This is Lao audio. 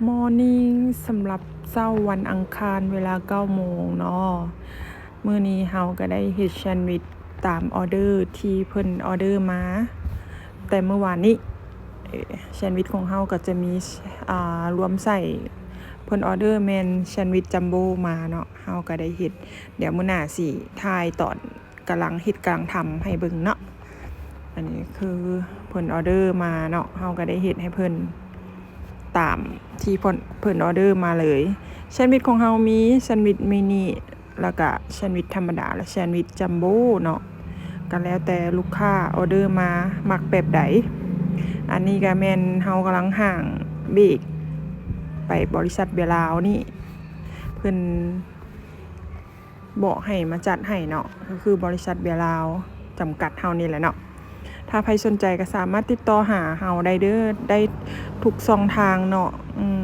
Morning ສຳລັບເຊົ້າວັນອັງຄານເວລາເກົ້າໂມງເນາະ. ມື້ນີ້ເຮົາກໍໄດ້ເຮັດແຊນວິດຕາມອໍເດີທີ່ເພິ່ນອໍເດີມາແຕ່ມື້ວານນີ້. ເອີ ແຊນວິດຂອງເຮົາກໍຈະມີ ອ່າ ລວມໃສ່ ເພິ່ນອໍເດີແມ່ນແຊນວິດຈັມໂບ້ມາເນາະ. ເຮົາກໍໄດ້ເຮັດ ດຽວມື້ໜ້າຊິຖ່າຍຕອນ ກຳລັງເຮັດກຳລັງທຳໃຫ້ເບິ່ງເນາະ. ອັນນີ້ຄືເພິ່ນອໍເດີມາເນາະ ເຮົາກໍໄດ້ເຮັດໃຫ້ເພິ່ນຕາມທີ່ເພິ່ນ ເພິ່ນອໍເດີມາເລີຍ. ແຊນວິດຂອງເຮົາມີແຊນວິດມິນິ ແລ້ວກະແຊນວິດທຳມະດາ ແລະ ແຊນວິດຈັມໂບ້ເນາະ ກໍແລ້ວແຕ່ລູກຄ້າອໍເດີມາມັກແບບໃດ. ອັນນີ້ກໍແມ່ນເຮົາກຳລັງຫ້າງເບກໄປບໍລິສັດເບຍລາວນີ້ ເພິ່ນ ບອກໃຫ້ມາຈັດໃຫ້ເນາະ ກໍຄືບໍລິສັດເບຍລາວຈຳກັດເຮົານີ້ແຫຼະເນາະ. ຖ້າໃຜສົນໃຈກໍສາມາດຕິດຕໍ່ຫາເຮົາໄດ້ເດີ ໄດ້ທຸກຊ່ອງທາງເນາະ. ອືມ